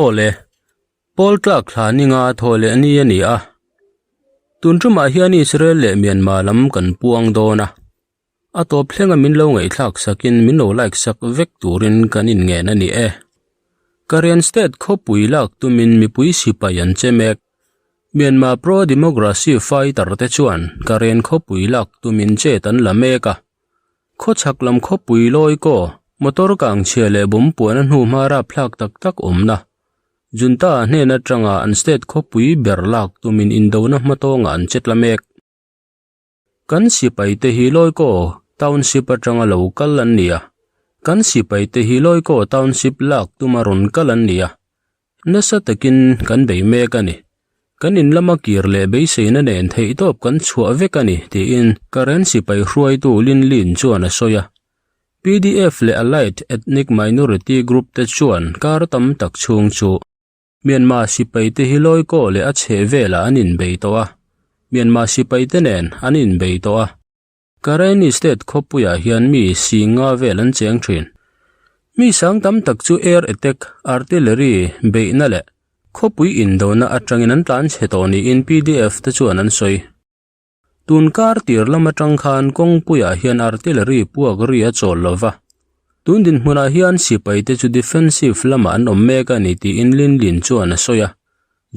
Aw le, Pawl tlak thla ninga thaw leh ni a ni a. Tun tumah hian Israel leh Myanmar lam kan puang dawn a. A tawp thlenga min lo ngaihthlak sakin min lo like sak vek turin kan inngen a ni e. Karen State khawpui lak tumin mipui sipai an che mek. Myanmar pro-democracy fighter te chuan Karen khawpui lak tumin chet an la mek a. Khawchhak lam khawpui lawi kaw, motor kang chhia leh bawm puan a hnu hma rapthlak tak tak awmna. Junta hnen atanga an state khawpui ber lak tumin indona hmatawngah an che tla mek. Kan sipai te hi lawi kaw township atanga lo kal an ni a, kan sipai te hi lawi kaw township lak tuma rawn kal an ni a, Nasa takin kan bei mek a ni. Kan in lama kir leh beiseina nen theihtawp kan chhuah vek a ni, tiin Karen sipai hruaitu Lin Lin chuan a sawi a. PDF leh allied ethnic minority group te chuan kar tam tak chhung chu Myanmar sipaite hi Lawikaw leh a chhehvelah an inbei tawh a, Myanmar sipaite nen an inbei tawh a. Karenni State khawpuiah hian mi singa vel an cheng thin. Mi sang tam tak chu air attack, artillery beihna leh khawpui indona atangin an tlan chhe tawh niin PDF te chuan an sawi. Tun kar tir lam atang khan kawngpuiah hian artillery puak ri a chawl lo va. Tun dinhmunah hian sipai te chu defensive lamah an awm mek a ni tiin Lin Lin chuan a sawi a.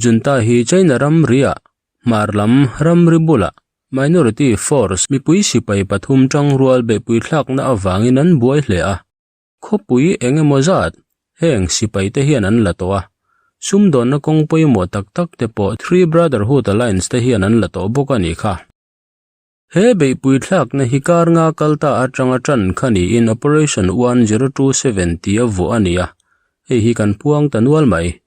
Junta hi China ramriah hmar lam ramri bulah Minority Force mipui sipai pathum tangrual beihpui thlakna avangin an buai hle a, khawpui eng emaw zat heng sipai te hian an la tawh a, sumdawnna kawng pawimawh tak tak te pawh Three Brotherhood Alliance te hian an la tawh bawk a nih kha. He beihpui thlakna hi kar nga kal ta atanga tan kha niin Operation 1027 tia vuah a ni a, hei hi kan puang ta nual mai.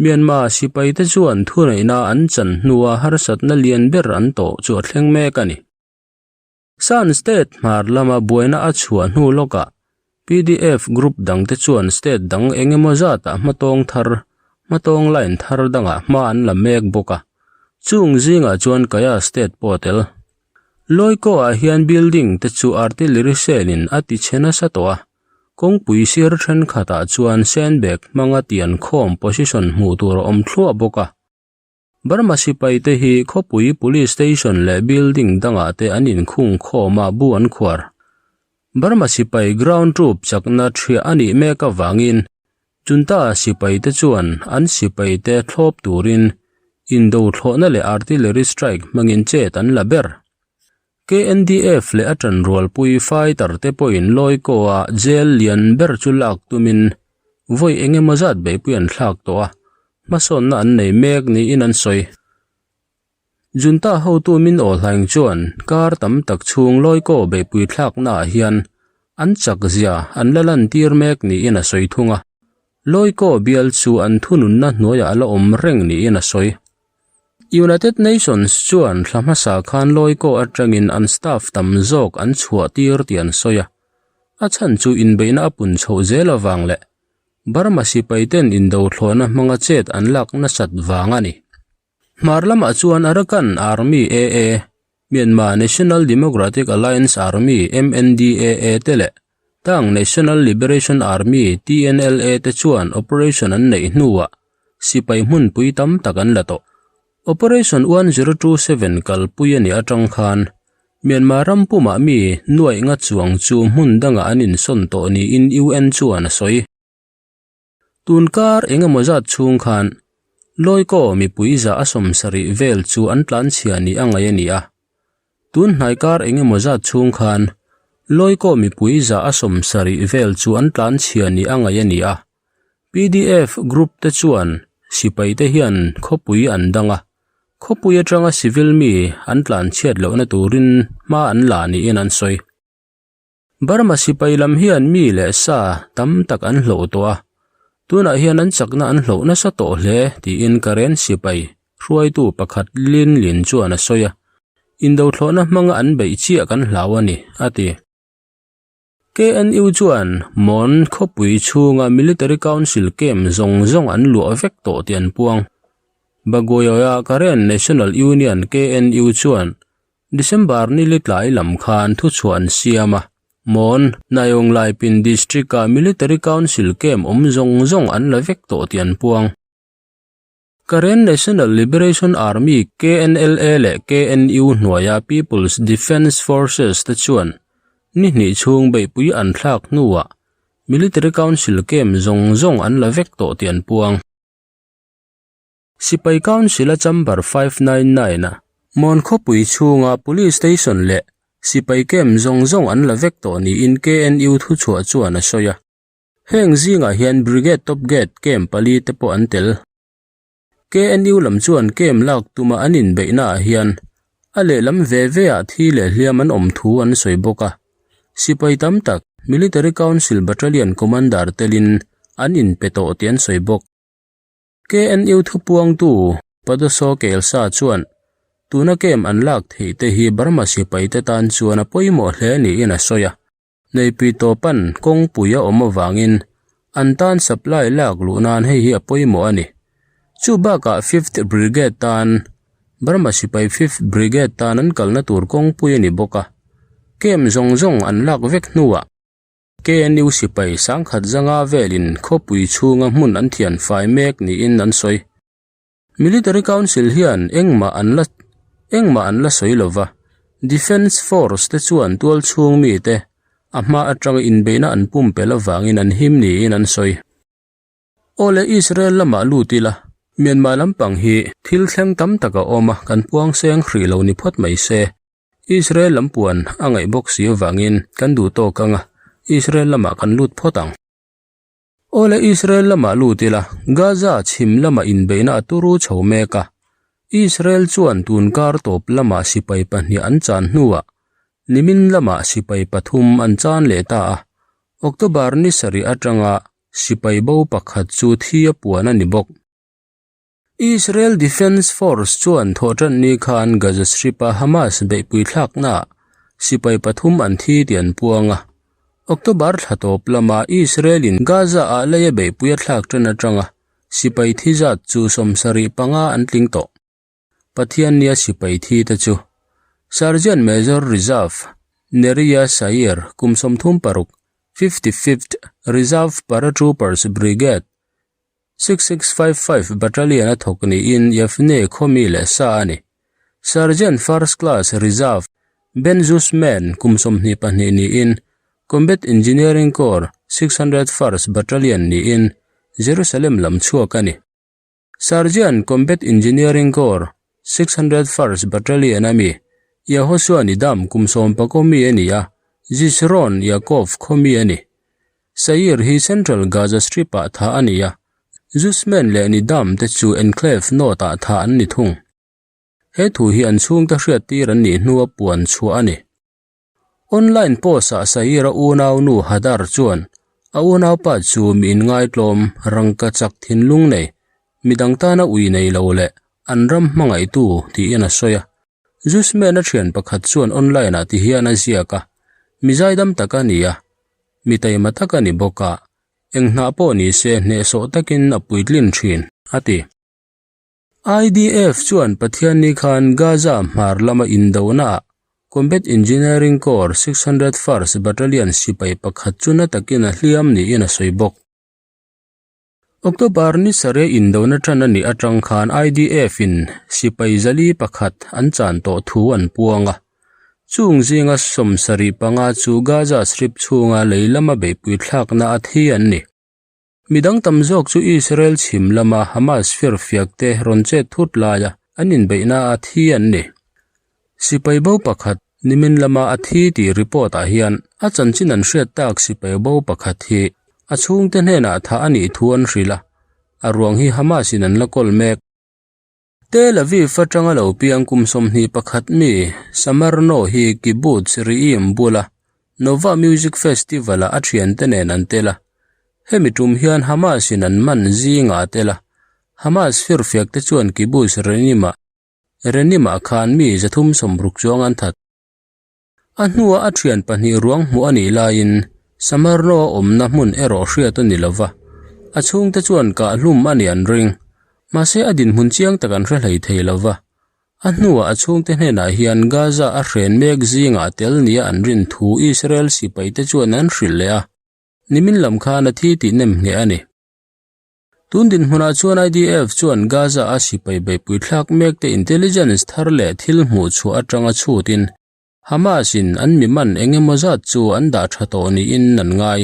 Myanmar sipaite chuan thuneihna an chan hnua harsatna lian ber an tawh chu a thleng mek a ni. Shan State hmar lama buaina a chhuah hnu lawkah PDF group dangte chuan state dang eng emaw zatah hmatawng thar, hmatawng line thar dangah hma an la mek bawk a, chung zingah chuan Kaya State pawh a tel. Lawikaw-ah hian building te chu artillery shell-in a ti chhe nasa tawh a, Kawngpui sir thenkhatah chuan sandbag hmanga tian khawm position hmuh tur a awm thluah bawk a. Burma sipai te hi khawpui police station leh building dangah te an inkhung khawm a bu an khuar. Burma sipai ground troop chakna thiah a nih mek avangin Junta sipai te chuan an sipai te thlawp turin indo thlawhna leh artillery strike hmangin chet an la ber. KNDF leh a ṭanrualpui fighter te pawhin Lawikaw-a jail lian ber chu lak tumin vawi eng emaw zat beihpui an thlak tawh a, hmasawnna an nei mek niin an sawi. Junta hotu min aw hlaing chuan kar tam tak chhung Lawikaw beihpui thlaknaah hian an chak zia an la lantir mek niin a sawi thung a, Lawikaw bial chu an thununna hnuaiah a la awm reng niin a sawi. United Nations chuan thla hmasa khan Lawikaw atangin an staff tam zawk an chhuah tir tih an sawi a, a chhan chu inbeihna a pun chhoh zel avang leh Burma sipai ten indo thlawhna hmanga chet an lak nasat vang a ni. Hmar lamah chuan Arakan Army AA, Myanmar National Democratic Alliance Army MNDAA te leh Tang National Liberation Army TNLA te chuan operation an neih hnuah sipai hmunpui tam tak an la tawh. Operation 1027 kalpui a nih atang khan Myanmar ram pumah mi nuaih nga chuang chu hmun dangah an insawn tawh niin UN chuan a sawi. Tun kar eng emaw zat chhung khan Lawikaw mipui za a sawmsarih vel chu an tlanchhia ni a ngaih a ni a. Tun hnai kar eng emaw zat chhung khan Lawikaw mipui za a sawmsarih vel chu an tlanchhia ni a ngaih a ni a. PDF group te chuan sipai te hian khawpui an dang a, khawpui atanga civil mi an tlanchhiat lohna turin hma an la niin an sawi. Burma sipai lam hian mi leh sa tam tak an hloh tawh a, tunah hian an chakna an hloh nasa tawh hle tiin Karen sipai hruaitu pakhat Lin Lin chuan a sawi a, Indothlawhna hmanga an beih chiah kan hlau a ni, a ti. KNU chuan Mon khawpui chhunga Military Council camp zawng zawng an luah vek tawh tih an puang. Baguioa Karen National Union, KNU, chuan December ni li tlai lam khan thuchhuah an siam a. Mon, Nayong Laipin District-a Military Council camp awm zawng zawng an la vek tawh tih an puang. Karen National Liberation Army, KNLA, leh KNU hnuaia People's Defence Forces te chuan ni hnih chhung beihpui an thlak hnuah Military Council camp zawng zawng an la vek tawh tih an puang. Sipai Council-a Chamber 599 a Mon khawpui chhunga Police Station leh Sipai camp zawng zawng an la vek tawh niin KNU thuchhuah chuan a sawi a. Heng zingah hian Brigade Top Gate camp pali te pawh an tel. KNU lam chuan camp lak tuma an inbeihnaah hian a lehlam ve ve ah thi leh hliam an awm thu an sawi bawk a. Sipai tam tak Military Council Battalion Commander telin an inpe tawh tih an sawi bawk. KNU thupuangtu Padoso Kelsa chuan tuna camp an lak theih te hi Burma sipaite tan chuan a pawimawh hle niin a sawi a. Neipui tawpan kawngpui a awm avangin an tan supply lak luh nan hei hi a pawimawh a ni. Chu bakah Fifth Brigade tan Burma sipai Fifth Brigade tan an kalna tur kawngpui a ni bawk a. Camp zawng zawng an lak vek hnuah KNU sipai sangkhat zanga velin khawpui chhunga hmun an thian fai mek niin an sawi. Military Council hian engmah an la engmah an la sawi lova, Defence Force te chuan tual chhung mite a hma atanga inbeihna an pumpelh avangin an him niin an sawi. Aw le Israel lamah lut ila, Myanmar lampang hi thil thleng tam tak a awm a, kan puang seng hrih lo ni phawt mai se. Israel lam puan a ngaih bawk si avangin kan duh tawk ang a, Israel lamah kan lut phawt ang. Aw le Israel lamah lut ila, Gaza chhim lamah inbeihna a turu chho mek a. Israel chuan tun kar tawp lamah sipai pahnih an chan hnuah nimin lamah sipai pathum an chan leh ta a, October ni sarih atanga sipai bo pakhat chu thi a puan a ni bawk. Israel Defense Force chuan thawhtanni khan Gaza Strip-a Hamas beihpui thlaknaah sipai pathum an thi tih an puang a. October thla tawp lama Israel-in Gaza-ah leia beihpui a thlak tan atanga sipai thi zat chu 75 an tling tawh. Pathiannia sipai thi te chu Sergeant Major Reserve Neria Sair kum 36, 55th Reserve Paratroopers Brigade, 6655 Battalion a thawk niin Yavne khawmi leh sa a ni. Sergeant First Class Reserve Ben Zusman kum 22 niin Combat Engineering Corps 601st Battalion niin Jerusalem lam chhuak a ni. Sergeant Combat Engineering Corps 601st Battalion a mi Yehoshua Nidam kum 14 mi a ni a, Zishron Yaakov khawmi a ni. Sair hi Central Gaza Strip-ah thah a ni a, Zusman leh Nidam te chu Enclave North-ah thah an ni thung. He thu hi an chhungte hriattir an nih hnua puan chhuah a ni. Online post-ah Sair-a unaunu Hadar chuan a unaupa chu mi inngaitlawm, rangka chak thinlung nei, midang tana ui nei lo leh an ram hmangaihtu tiin a sawi a. Zusman-a thian pakhat chuan online-ah ti hian a ziak a, Mi zaidam tak a ni a, Mi taima tak a ni bawk a, eng hnah pawh ni se hnehsawh takin a puitlin thin, a ti. IDF chuan Pathianni khan Gaza hmar lama indonaah Combat Engineering Corps 601st Battalion sipai pakhat chu na takin a hliam niin a sawi bawk. October ni sarih indona tan a nih atang khan IDF-in sipai zali pakhat an chan tawh thu an puang a. Chung zinga 75 chu Gaza Strip chhunga lei lama beihpui thlakna a thi an ni. Midang tam zawk chu Israel chhim lama Hamas firfiakte rawn chet thut laia an inbeihna a thi an ni. Sipai bo pakhat nimin lama a thi tih report ah hian a chanchin an hriat tak sipai bo pakhat hi a chhungte hnenah thah a nih thu an hrilh a, a ruang hi Hamas in an la kawl mek. Tel Aviv atanga lo piang kum 21 mi Samarno hi Kibbutz Re'im bula Nova Music Festival ah a thiante nen an tel a, hemi tum hian Hamas in an man zingah a tel a, Hamas firfiak te chuan Kibbutz Re'im ah Renima khan mi 360 chuang an that. A hnuah a thian pahnih ruang hmuh a nih laiin Samarno a awmna hmun erawh hriat a ni lo va, a chhungte chuan kah hlum a ni an ring. Mahse a dinhmun chiang tak an hre hlei thei lo va. A hnuah a chhungte hnenah hian Gaza a hren mek zingah tel nia an rin thu Israel sipaite chuan an hrilh leh a, nimin lam khan a thi tih nem ngheh a ni. Tun dinhmunah chuan IDF chuan Gaza a sipai beihpui thlak mekte intelligence thar leh thil hmuh chhuah atanga chhutin Hamas in an mi man eng emaw zat chu an dah tha tawh niin an ngai.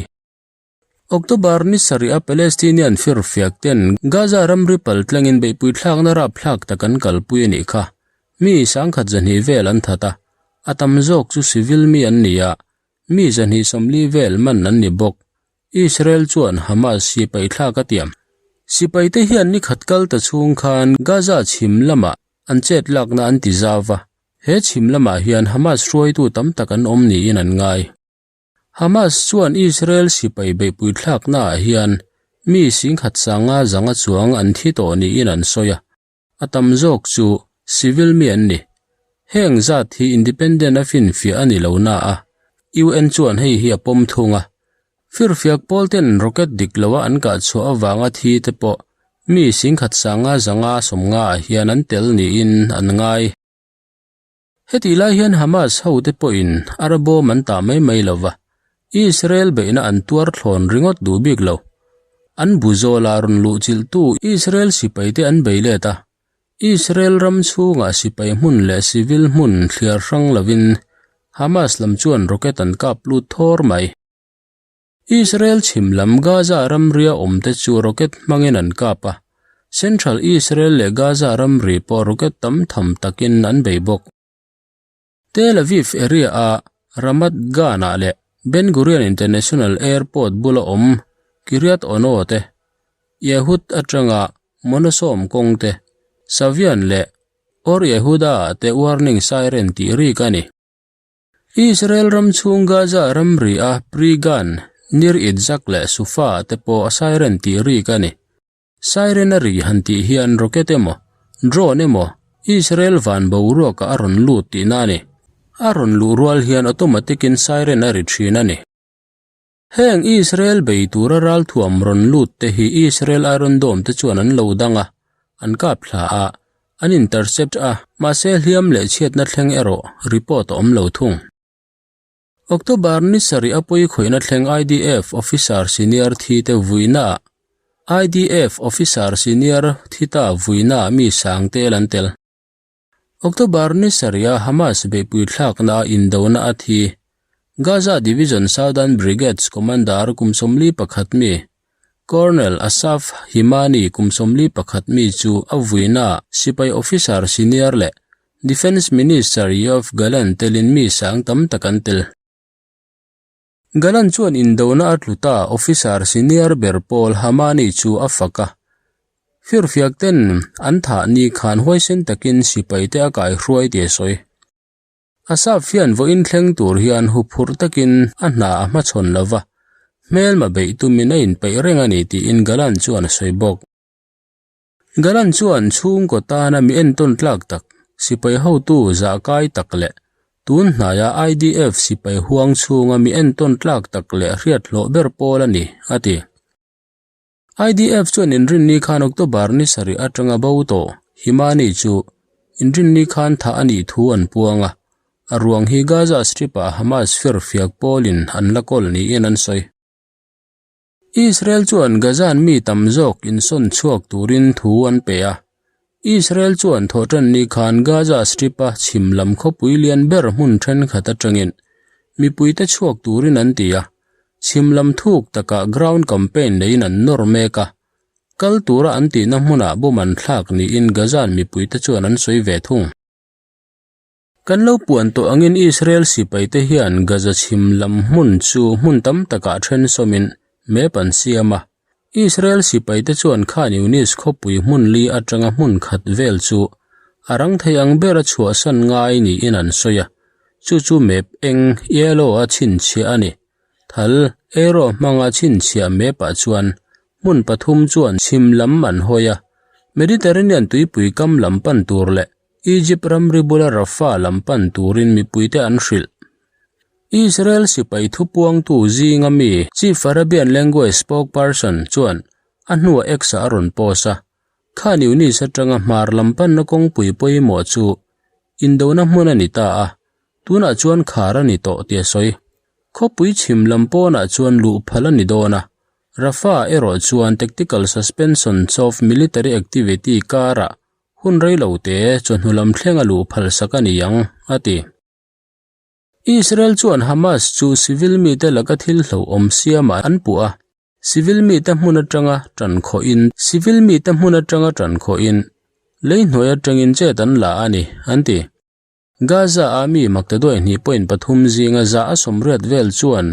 October ni sarih a Palestinian firfiak ten Gaza ramri pal tlangin beihpui thlakna rapthlak tak an kalpui a nih kha. Mi sangkhat zahnih vel an that a, a tam zawk chu civil mi an ni a, mi zahnih 40 vel man an ni bawk. Israel chuan Hamas sipai thlak a tiam. Sipaite hian ni khat kal ta chhung khan Gaza chhim lamah an chet lakna an ti zau va, he chhim lamah hian Hamas hruaitu tam tak an awm niin an ngai. Hamas chuan Israel sipai beihpui thlaknaah hian mi singkhat sanga zanga chuang an thi tawh niin an sawi a, A tam zawk chu civil mi an ni. Heng zat hi independent a finfiah a ni lo na a, UN chuan hei hi a pawm thung a. Firfiak pawl ten rocket dik loa an kah chhuah avanga thi te pawh mi singkhat sanga zanga 50 ah hian an tel niin an ngai. Hetih lai hian Hamas hote pawhin Arabawm an tah mai mai lo va, Israel beihna an tuar thlawn ringawt duh bik lo. An bu zawla rawn luh chilhtu Israel sipaite an bei let a, Israel ram chhungah sipai hmun leh civil hmun thliar hrang lovin Hamas lam chuan rocket an kap lut thawr mai. Israel chhim lam Gaza ramria awmte chu rocket hmangin an kap a, Central Israel leh Gaza ramri pawh rocket tam tham takin an bei bawk. Tel Aviv area-a Ramat Gan-ah leh Ben Gurion International Airport bula awm Kiryat Ono te, Yehud atanga Monosawm kawng te, Savian leh Or Yehuda-ah te warning siren tih rik a ni. Israel ram chhung Gaza ramri a Pri Gan, Nir Itzhak leh Sufa te pawh a siren tih rik a ni. Siren a ri han tih hian rocket emaw, drone emaw Israel van boruakah a rawn lut tihna a ni. A rawn luh rual hian automatic in siren a ri thin a ni. Heng Israel bei tura ralthuam rawn lut te hi Israel Iron Dome te chuan an lo dang a, an kap thla a, An intercept a, mahse hliam leh chhiatna thleng erawh report a awm lo thung. October ni sarih a pawi khawihna thleng IDF officer senior thi te vuinaah IDF officer senior thi ta vuinaah mi sang tel an tel. October ni sarih a Hamas beihpui thlakna a indona a thi Gaza Division Southern Brigades commander kum 41 mi Colonel Asaf Himani kum 41 mi chu a vuina sipai officer senior leh Defence Minister Yoav Gallant telin mi sang tam tak an tel. Gallant chuan indona a tlu ta officer senior ber pawl Hamani chu a fak a. Firfiak ten an thah ni khan huaisen takin sipaite a kaihruai tih a sawi. Asaf hian vawiin thleng tur hian huphurh takin a hna a hmachhawn lo va, hmelma beih tumin a inpeih reng a ni tiin Gallant chuan a sawi bawk. Gallant chuan chhungkaw tana mi entawn tlak tak, sipai hotu zahkai tak leh tun hnaia IDF sipai huang chhunga mi entawn tlak tak leh hriat hlawh ber pawl a ni, a ti. IDF chuan inrinni khan October ni sarih atanga bo tawh Himani chu inrinni khan thah a nih thu an puang a, a ruang hi Gaza Strip-ah Hamas firfiak pawlin an la kawl niin an sawi. Israel chuan Gazan mi tam zawk insawn chhuak turin thu an pe a, Israel chuan thawhtanni khan Gaza Strip-a chhim lam khawpui lian ber hmun thenkhat atangin mipuite chhuak turin an ti a, Chhim lam thuk takah ground campaign neiin an nawr mek a, kal tura an tihna hmunah bawm an thlak niin Gazan mipuite chuan an sawi ve thung. Kan lo puan tawh angin Israel sipaite hian Gaza chhim lam hmun chu hmun tam takah then sawmin map an siam a. Israel sipaite chuan Khan Yunis khawpui hmun li atanga hmun khat vel chu a rang thei ang bera chhuahsan ngai niin an sawi a, chu chu map eng, yellow, a chhinchhiah a ni. Thal, arrow, hmanga chhinchhiah map ah chuan hmun pathum chuan chhim lam an hawi a, Mediterranean tuipui kam lam pan tur leh Egypt ramri bula Rafah lam pan turin mipuite an hrilh. Israel sipai thupuangtu zinga mi Chief Arabian Language Spokesperson chuan a hnuah X-ah a rawn post a, Khan Yunis atanga hmar lam panna kawngpui pawimawh chu. Indona hmun a ni ta a, tunah chuan khar a ni tawh tih a sawi. Khawpui chhim lam pawnah chuan luh phal a ni dawn a, Rafah erawh chuan tactical suspension of military activity karah hun rei lo te chawhnu lam thlenga luh phal sak a ni ang, a ti. Israel chuan Hamas chu civil mite laka thil hlauhawm siamah an puh a, Civil mite hmun atanga tan khawhin Civil mite hmun atanga tan khawhin lei hnuai atangin chet an la a ni, an ti. Gaza-a mi maktaduai hnih point pathum zinga za a sawmriat vel chuan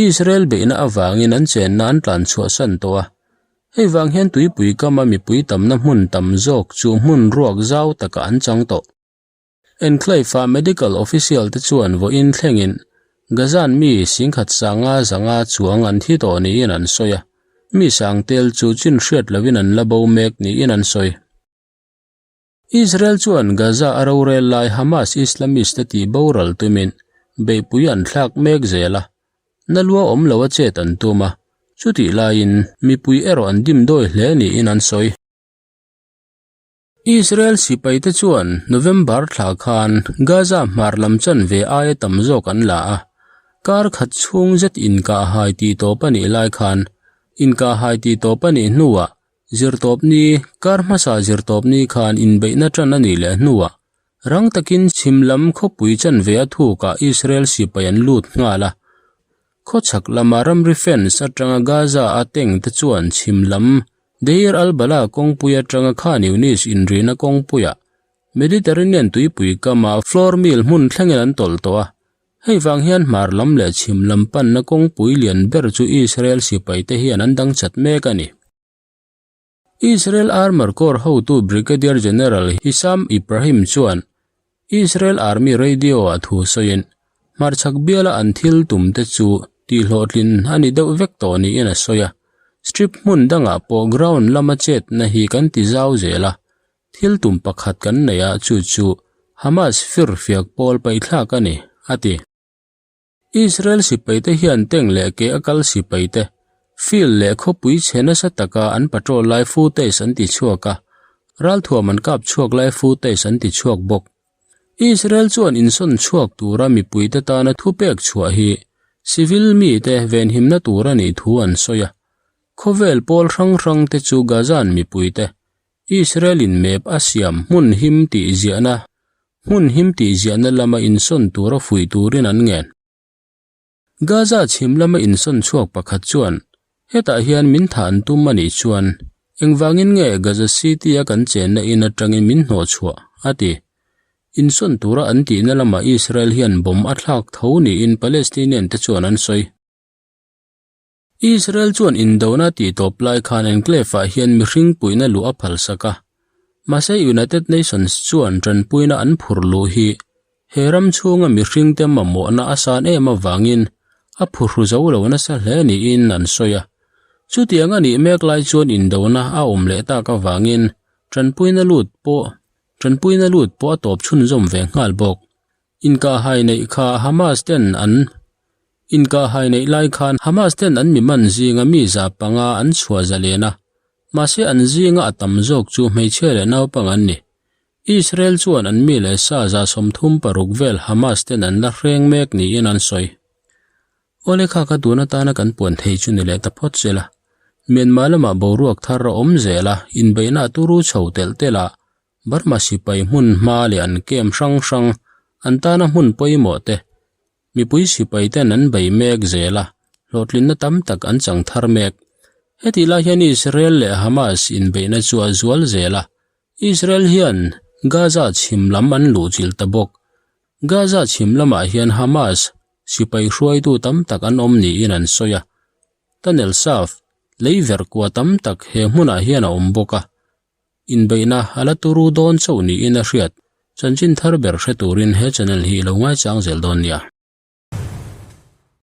Israel beihna avangin an chenna an tlan chhuahsan tawh a. Hei vang hian tuipui kama mipui tamna hmun tam zawk chu hmun ruak zau takah an chang tawh. Enclave-a medical official te chuan vawiin thlengin Gazan mi singkhat sanga zanga chuang an thi tawh niin an sawi a, mi sang tel chu chin hriat lovin an la bo mek niin an sawi. Israel chuan Gaza a rorel lai Hamas Islamist te tih boral tumin beihpui an thlak mek zel a, na lua awm lo a chet an tum a, chutih laiin mipui erawh an dimdawi hle niin an sawi. Israel sipaite chuan November thla khan Gaza hmar lam chanve aia tam zawk an la a, kar khat chhung zet inkahhai tih tawp a nih lai khan inkahhai tih tawp a nih hnuah zirtawpni kar hmasa zirtawpni khan inbeihna tan a nih leh hnuah rang takin chhim lam khawpui chanve a thukah Israel sipai an lut nghal a. Khawchhak lama ramri fence atanga Gaza-a tank te chuan chhim lam Deir al-Balah kawngpui atanga Khan Younis inrina kawngpuiah Mediterranean tuipui kama flour mill hmun thlengin an tawlh tawh a. Hei vang hian hmar lam leh chhim lam panna kawngpui lian ber chu Israel sipaite hian an dang chat mek a ni. Israel Armour Corps hotu Brigadier General Hisham Ibrahim chuan Israel Army Radio-ah thu sawiin, hmarchhak biala an thil tumte chu tihhlawhtlin a ni deuh vek tawh niin a sawi a. Strip hmun dangah pawh ground lama chetna hi kan ti zau zel a, thil tum pakhat kan nei a, chu chu Hamas firfiak pawl paihthlak a ni, a ti. Israel sipaite hian tank leh ke a kal sipaite, field leh khawpui chhe nasa taka an patrol lai footage an ti chhuak a, ralthuam an kap chhuak lai footage an ti chhuak bawk. Israel chuan insawn chhuak tura mipuite tana thupek chhuah hi civil mite venhimna tur a nih thu an sawi a, khawvel pawl hrang hrangte chu Gazan mipuite Israel-in map a siam hmun him tih ziahna Hmun him tih ziahna lama insawn tura fuih turin an ngen. Gaza chhim lama insawn chhuak pakhat chuan, Hetah hian min thah an tum a nih chuan, engvangin nge Gaza City-a kan chenna in atangin min hnawh chhuah? a ti. Insawn tura an tihna lamah Israel hian bomb a thlak tho niin Palestinian te chuan an sawi. Israel chuan indona tih tawp lai khan enclave-ah hian mihring puihna luh a phalsak a, mahse United Nations chuan tanpuina an phur luh hi he ram chhunga mihringte mamawhna a san em avangin a phuhru zo lo nasa hle niin an sawi a. Chutiang a nih mek lai chuan indona a awm leh tak avangin tanpuina lut pawh tanpuina lut pawh a tawp chhunzawm ve nghal bawk. Inkahhai neih kha Hamas ten an Inkahhai neih lai khan Hamas ten an mi man zinga mi za panga an chhuah zalen a, mahse an zinga a tam zawk chu hmeichhia leh naupang an ni. Israel chuan an mi leh sa za 36 vel Hamas ten an la hreng mek niin an sawi. Awle kha kha tun atana kan puan thei chu ni leh ta phawt sela. Myanmar lamah boruak thar a awm zel a, inbeihna a turu chho telh telh a, Burma sipai hmun hma leh an camp hrang hrang an tana hmun pawimawh te mipui sipai ten an bei mek zel a, hlawhtlinna tam tak an chang thar mek. Hetih lai hian Israel leh Hamas inbeihna chu a zual zel a, Israel hian Gaza chhim lam an luhchilh ta bawk. Gaza chhim lamah hian Hamas sipai hruaitu tam tak an awm niin an sawi a, tunnel shaft lei verh kua tam tak he hmunah hian a awm bawk a, Inbeihna a la turu dawn chauh niin a hriat. Chanchin thar ber hre turin he channel hi i lo ngaichang zel dawn nia.